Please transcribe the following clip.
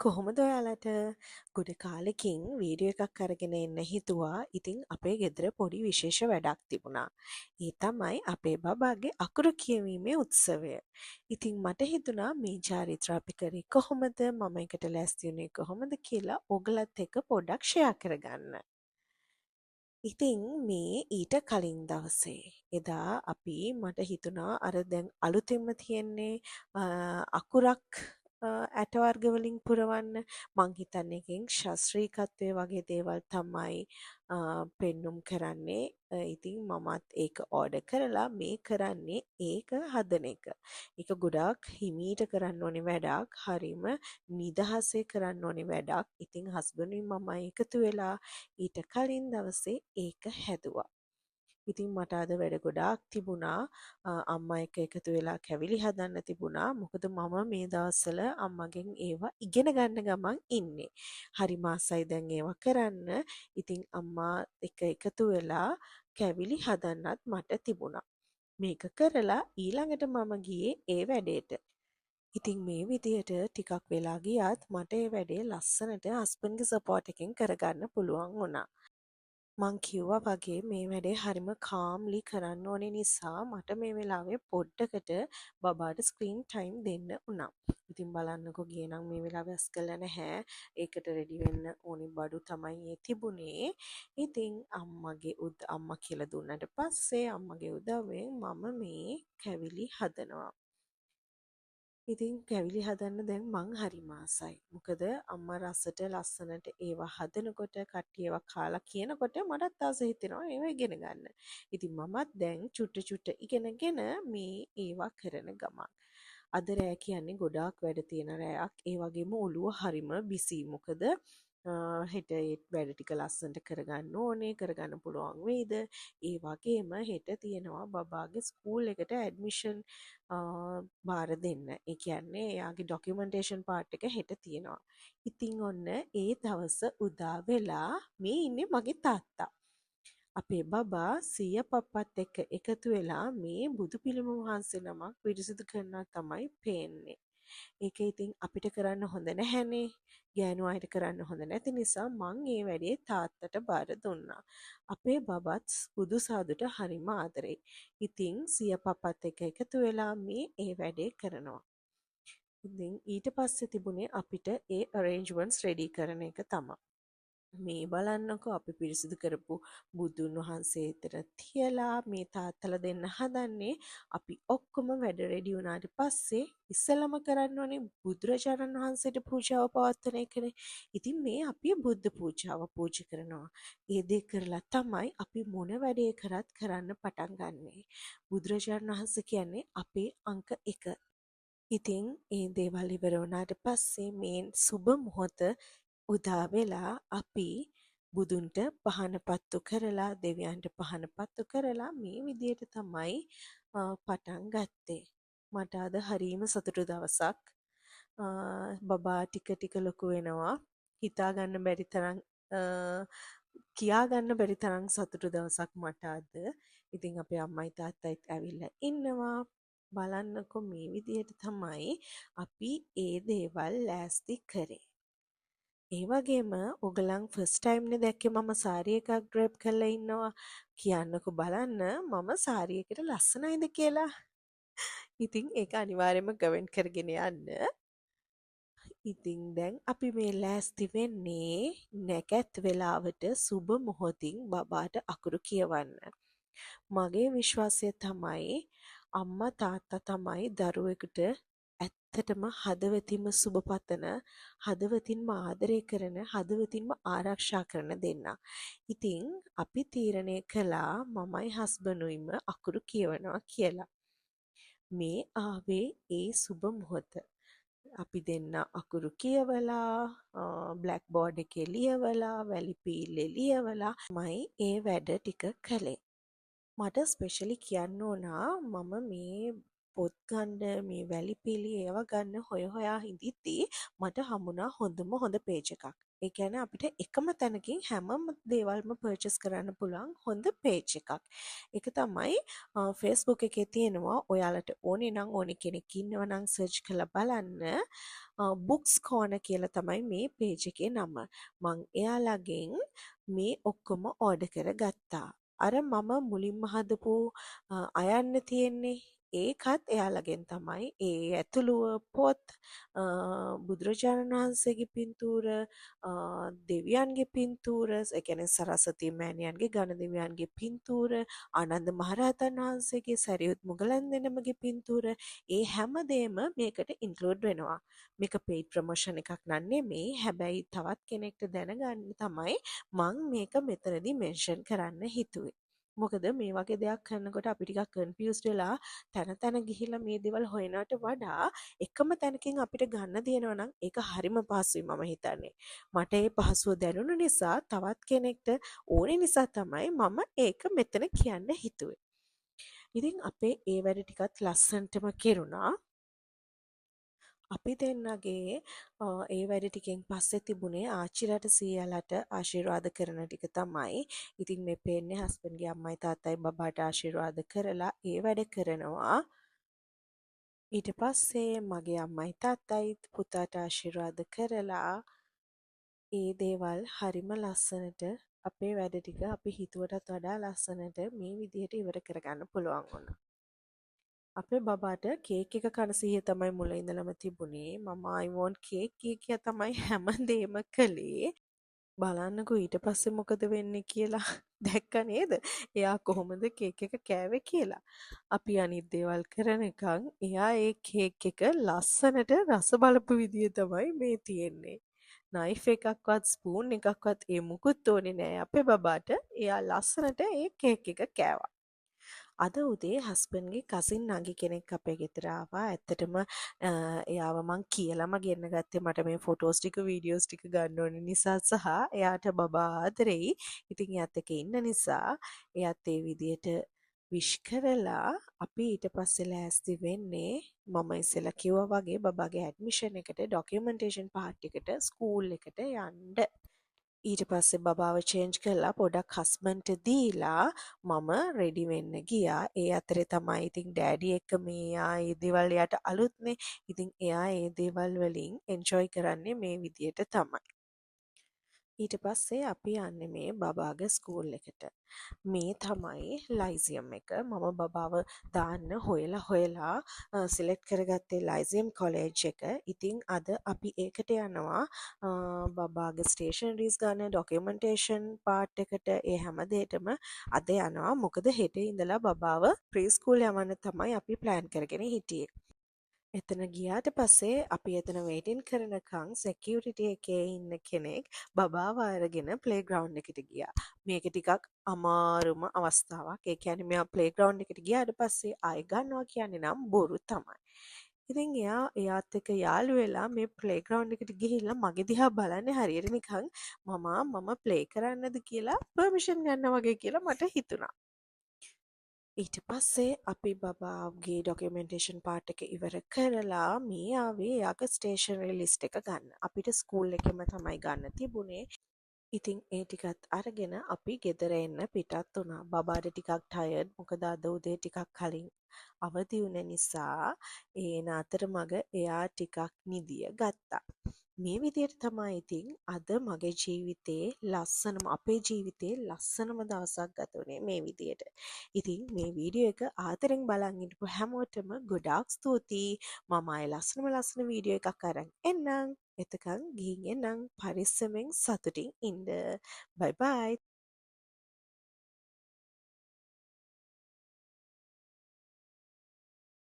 කොහොමද ඔයාලට? ගොඩ කාලෙකින් වීඩියෝ එකක් අරගෙන එන්න හිතුවා. ඉතින් අපේ ගෙදර පොඩි විශේෂ වැඩක් තිබුණා. ඒ තමයි අපේ බබාගේ අකුරු කියවීමේ උත්සවය. ඉතින් මට හිතුණා මේ චාරිත්‍ර අපි කරේ කොහොමද, මම එකට ලෑස්ති වුණේ කොහොමද කියලා ඔයගලත් එක්ක පොඩ්ඩක් ෂෙයා කරගන්න. ඉතින් මේ ඊට කලින් දවසේ එදා අපි මට හිතුණා අර දැන් අලුතෙන්ම තියෙන්නේ අකුරක් ඇට වර්ග වලින් පුරවන්න. මං හිතන්නේ එකෙන් ශාස්ත්‍රීයත්වය වගේ දේවල් තමයි පෙන්නුම් කරන්නේ. ඉතින් මමත් ඒක ඕඩර් කරලා මේ කරන්නේ ඒක හදන එක. ඒක ගොඩාක් හිමීට කරන්න ඕනේ වැඩක්. හරිම නිදහසේ කරන්න ඕනේ වැඩක්. ඉතින් හස්බන්ඩුයි මමයි එකතු වෙලා ඊට කලින් දවසේ ඒක හැදුවා. ඉතින් මට අද වැඩ ගොඩාක් තිබුණා. අම්මා එක්ක එකතු වෙලා කැවිලි හදන්න තිබුණා. මොකද මම මේ දවස්වල අම්මගෙන් ඒවා ඉගෙන ගන්න ගමන් ඉන්නේ. හරිම ආසයි දැන් ඒවා කරන්න. ඉතින් අම්මා එක්ක එකතු වෙලා කැවිලි හදන්නත් මට තිබුණා. මේක කරලා ඊළඟට මම ගියේ ඒ වැඩේට. ඉතින් මේ විදියට ටිකක් වෙලා ගියත් මට ඒ වැඩේ ලස්සනට හස්බන්ඩ්ගේ සපෝට් එකෙන් කරගන්න පුළුවන් වුණා. මං කිව්වා වගේ මේ වැඩේ හරිම කාම්ලි කරන්න ඕනේ නිසා මට මේ වෙලාවේ පොඩ්ඩකට බබාට ස්ක්‍රීන් ටයිම් දෙන්න වුණා. ඉතින් බලන්නකෝ, ගියේ නම් මේ වෙලාවේ අස් කරලා නැහැ. ඒකට රෙඩි වෙන්න ඕනේ බඩු තමයි ඒ තිබුණේ. ඉතින් අම්මගේ අම්මා කියලා දුන්නට පස්සේ අම්මගේ උදව්වෙන් මම මේ කැවිලි හදනවා. ඉතින් කැවිලි හදන්න දැන් මං හරිම ආසයි. මොකද අම්මා රසට ලස්සනට ඒවා හදනකොට, කට්ටිය ඒවා කාලා කියනකොට මටත් ආස හිතෙනවා ඒවා ඉගෙන ගන්න. ඉතින් මමත් දැන් චුට්ට චුට්ට ඉගෙනගෙන මේ ඒවා කරන ගමන්. අද රෑ කියන්නේ ගොඩාක් වැඩ තියෙන රෑයක්. ඒ වගේම ඔළුව හරිම බිසි. මොකද හෙට ඒ වැඩ ටික ලස්සනට කරගන්න ඕනේ, කරගන්න පුළුවන් වෙයිද? ඒ වගේම හෙට තියෙනවා බබාගේ ස්කූල් එකට ඇඩ්මිෂන් බාර දෙන්න. ඒ කියන්නේ එයාගේ ඩොකියුමන්ටේෂන් පාර්ට් එක හෙට තියෙනවා. ඉතින් ඔන්න ඒ දවස උදා වෙලා මේ ඉන්නේ මගේ තාත්තා. අපේ බබා සීයා පප්පත් එක්ක එකතු වෙලා මේ බුදු පිළිම වහන්සේ නමක් පිරිසිදු කරනවා තමයි පේන්නේ. ඒක ඉතින් අපිට කරන්න හොඳ නැහැනේ. ගෑනු අයට කරන්න හොඳ නැති නිසා මං ඒ වැඩේ තාත්තට බාර දුන්නා. අපේ බබත් බුදු සාදුට හරිම ආදරෙයි. ඉතින් සීයා පප්පත් එක්ක එකතු වෙලා මේ ඒ වැඩේ කරනවා. ඉතින් ඊට පස්සේ තිබුණේ අපිට ඒ අරේන්ජ්මන්ට්ස් රෙඩි කරන එක තමයි. මේ බලන්නකෝ, අපි පිරිසිදු කරපු බුදුන් වහන්සේ එතන තියලා මේ තාත්තලා දෙන්න හදන්නේ. අපි ඔක්කොම වැඩ රෙඩි වුණාට පස්සේ ඉස්සෙල්ලම කරන්න ඕනේ බුදුරජාණන් වහන්සේට පූජාව පවත්වන එකනේ. ඉතින් මේ අපි බුද්ධ පූජාව පූජා කරනවා. ඒ දේ කරලා තමයි අපි මොන වැඩේ කරත් කරන්න පටන් ගන්නෙ. බුදුරජාණන් වහන්සේ කියන්නේ අපේ අංක 1. ඉතින් ඒ දේවල් ඉවර වුණාට පස්සේ මේ සුබ මොහොත උදා වෙලා අපි බුදුන්ට පහන පත්තු කරලා, දෙවියන්ට පහන පත්තු කරලා මේ විදියට තමයි පටන් ගත්තේ. මට අද හරීම සතුටු දවසක්. බබා ටික ටික ලොකු වෙනවා. හිතා ගන්න බැරි තරම්, කියා ගන්න බැරි තරම් සතුටු දවසක් මට අද. ඉතින් අපේ අම්මයි තාත්තයිත් ඇවිල්ලා ඉන්නවා. බලන්නකො, මේ විදියට තමයි අපි ඒ දේවල් ලෑස්ති කරේ. ඒ වගේම ඔයගලන් ෆස්ට් ටයිම් නේ දැක්කේ මම සාරි එකක් ඩ්‍රේප් කරලා ඉන්නවා. කියන්නකෝ බලන්න මම සාරි එකට ලස්සනයිද කියලා. ඉතින් ඒක අනිවාර්යයෙන්ම කමෙන්ට් කරගෙන යන්න. ඉතින් දැන් අපි මේ ලෑස්ති වෙන්නේ නැකැත් වෙලාවට සුබ මොහොතින් බබාට අකුරු කියවන්න. මගේ විශ්වාසය තමයි අම්මා තාත්තා තමයි දරුවෙකුට ඇත්තටම හදවතින්ම සුබ පතන, හදවතින්ම ආදරය කරන, හදවතින්ම ආරක්ෂා කරන දෙන්නා. ඉතින් අපි තීරණය කළා මමයි හස්බන්ඩුයිම අකුරු කියවනවා කියලා. මේ ආවේ ඒ සුබ මොහොත. අපි දෙන්න අකුරු කියවලා, බ්ලැක් බෝඩ් එකේ ලියවලා, වැලි පීල්ලේ ලියවලා මයි ඒ වැඩ ටික කළේ. මට ස්පෙෂලි කියන්න ඕනා මම මේ පොත් ගන්න, මේ වැලිපිලි ඒවා ගන්න හොය හොයා හිඳිද්දී මට හම්බුණා හොඳම හොඳ පේජ් එකක්. ඒ කියන්නේ අපිට එකම තැනකින් හැම දේවල්ම පර්චේස් කරන්න පුළුවන් හොඳ පේජ් එකක්. ඒක තමයි Facebook එකේ තියෙනවා. ඔයාලට ඕනේ නම්, ඕනේ කෙනෙක් ඉන්නවා නම් සර්ච් කරලා බලන්න. බුක්ස් කෝනර් කියලා තමයි මේ පේජ් එකේ නම. මං එයාලගෙන් මේ ඔක්කොම ඕඩර් කරගත්තා. අර මම මුලින්ම හදපු අයන්න තියෙන්නේ, ඒකත් එයාලගෙන් තමයි. ඒ ඇතුළුව පොත්, බුදුරජාණන් වහන්සේගේ පින්තූර, දෙවියන්ගේ පින්තූර, ඒ කියන්නේ සරස්වතී මෑණියන්ගේ, ගණ දෙවියන්ගේ පින්තූර, ආනන්ද මහරහතන් වහන්සේගේ, සැරියුත් මුගලන් දෙනමගේ පින්තූර, ඒ හැම දෙයක්ම මේකට ඉන්ක්ලූඩ් වෙනවා. මේක පෙයිඩ් ප්‍රොමෝෂන් එකක් නන් නෙමෙයි. හැබැයි තවත් කෙනෙක්ට දැනගන්න තමයි මං මේක මෙතනදී මෙන්ෂන් කරන්න හිතුවේ. මොකද මේ වගේ දෙයක් කරනකොට අපි ටිකක් කන්ෆියුස්ඩ් වෙලා තැන තැන ගිහිල්ලා මේ දේවල් හොයනවට වඩා එකම තැනකින් අපිට ගන්න තියෙනවා නම් ඒක හරිම පහසුයි මම හිතන්නේ. මට ඒ පහසුව දැනුණු නිසා, තවත් කෙනෙක්ට ඕනේ නිසා තමයි මම ඒක මෙතන කියන්න හිතුවේ. ඉතින් අපේ ඒ වැඩ ටිකත් ලස්සනටම කෙරුණා. අපි දෙන්නගේ ඒ වැඩ ටිකෙන් පස්සේ තිබුණේ ආච්චිලාට සීයාලාට ආශිර්වාද කරන ටික තමයි. ඉතින් මේ පේන්නේ හස්බන්ඩ්ගේ අම්මයි තාත්තයි බබාට ආශිර්වාද කරලා ඒ වැඩ කරනවා. ඊට පස්සේ මගේ අම්මයි තාත්තයි පුතාට ආශිර්වාද කරලා ඒ දේවල් හරිම ලස්සනට අපේ වැඩ ටික අපි හිතුවටත් වඩා ලස්සනට මේ විදිහට ඉවර කරගන්න පුළුවන් වුණා. අපේ බබාට කේක් එක කන සිහිය තමයි මුල ඉඳලම තිබුණේ. මම "I want cake" කිය කිය තමයි හැමදේම කළේ. බලන්නකෝ ඊට පස්සේ මොකද වෙන්නේ කියලා. දැක්ක නේද? එයා කොහොමද කේක් එක කෑවේ කියලා. අපි අනිත් දේවල් කරනකන් එයා ඒ කේක් එක ලස්සනට රස බලපු විදිය තමයි මේ තියෙන්නේ. නයිෆ් එකක්වත් ස්පූන් එකක්වත් ඒ මුකුත් ඕනේ නෑ අපේ බබාට. එයා ලස්සනට ඒ කේක් එක කෑවා. අද උදේ හස්බන්ඩ්ගේ කසින් නංගි කෙනෙක් අපේ ගෙදර ආවා. ඇත්තටම එයාව මං කියලාම ගෙන්න ගත්තේ මට මේ ෆොටෝස් ටික, වීඩියෝස් ටික ගන්න ඕන නිසා සහ එයාට බබා ආදරෙයි. ඉතින් එයාත් එක්ක ඉන්න නිසා එයාත් ඒ විදියට විශ් කරලා අපි ඊට පස්සේ ලෑස්ති වෙන්නේ මම ඉස්සෙල්ලා කිව්වා වගේ බබාගේ ඇඩ්මිෂන් එකට ඩොකියුමන්ටේෂන් පාර්ට් එකට ස්කූල් එකට යන්න. ඊට පස්සේ බබාව චේන්ජ් කරලා පොඩක් හස්බන්ඩ්ට දීලා මම රෙඩි වෙන්න ගියා. ඒ අතරේ තමයි ඉතින් ඩෑඩි එක්ක මේ එයා ඒ දේවල් එයාට අලුත්නේ. ඉතින් එයා ඒ දේවල් වලින් එන්ජොයි කරන්නේ මේ විදියට තමයි. ඊට පස්සේ අපි යන්නේ මේ බබාගේ ස්කූල් එකට. මේ තමයි ලයිසියම් එක. මම බබාව දාන්න හොයලා හොයලා සිලෙක්ට් කරගත්තේ ලයිසියම් කොලෙජ් එක. ඉතින් අද අපි ඒකට යනවා බබාගේ ස්ටේෂනරීස් ගන්න, ඩොකියුමන්ටේෂන් පාර්ට් එකට, ඒ හැම දෙයකටම අද යනවා. මොකද හෙට ඉඳලා බබාව ප්‍රී ස්කූල් යවන්න තමයි අපි ප්ලෑන් කරගෙන හිටියේ. එතන ගියාට පස්සේ අපි එතන වේටින් කරනකන් සෙකියුරිටි එකේ ඉන්න කෙනෙක් බබාව අරගෙන ප්ලේග්‍රවුන්ඩ් එකට ගියා. මේක ටිකක් අමාරුම අවස්ථාවක්. ඒ කියන්නේ මෙයා ප්ලේග්‍රවුන්ඩ් එකට ගියාට පස්සේ ආයෙ ගන්නවා කියන්නේ නම් බොරු තමයි. ඉතින් එයා එයාත් එක්ක යාළු වෙලා මේ ප්ලේග්‍රවුන්ඩ් එකට ගිහිල්ලා මගේ දිහා බලන්නේ හරියට නිකන් මමා මම ප්ලේ කරන්නද කියලා පර්මිෂන් ගන්නා වගේ කියලා මට හිතුණා. ඊට පස්සේ අපි බබාගේ ඩොකියුමන්ටේෂන් පාර්ට් එක ඉවර කරලා මේ ආවේ එයාගේ ස්ටේෂනරි ලිස්ට් එක ගන්න. අපිට ස්කූල් එකෙම තමයි ගන්න තිබුණේ. ඉතින් ඒ ටිකත් අරගෙන අපි ගෙදර එන්න පිටත් වුණා. බබාට ටිකක් ටයර්ඩ්, මොකද අද උදේ ටිකක් කලින් අවදි වුණ නිසා ඒ එන අතරමඟ එයා ටිකක් නිදිය ගත්තා. මේ විදියට තමයි ඉතින් අද මගේ ජීවිතේ ලස්සනම, අපේ ජීවිතේ ලස්සනම දවසක් ගත වුණේ මේ විදියට. ඉතින් මේ වීඩියෝ එක ආදරෙන් බලන් හිටපු හැමෝටම ගොඩාක් ස්තුතියි. මම ආයෙ ලස්සනම ලස්සන වීඩියෝ එකක් අරන් එන්නම්. එතකන් ගිහින් එන්නම්. පරිස්සමෙන් සතුටින් ඉන්න. බයි බයි.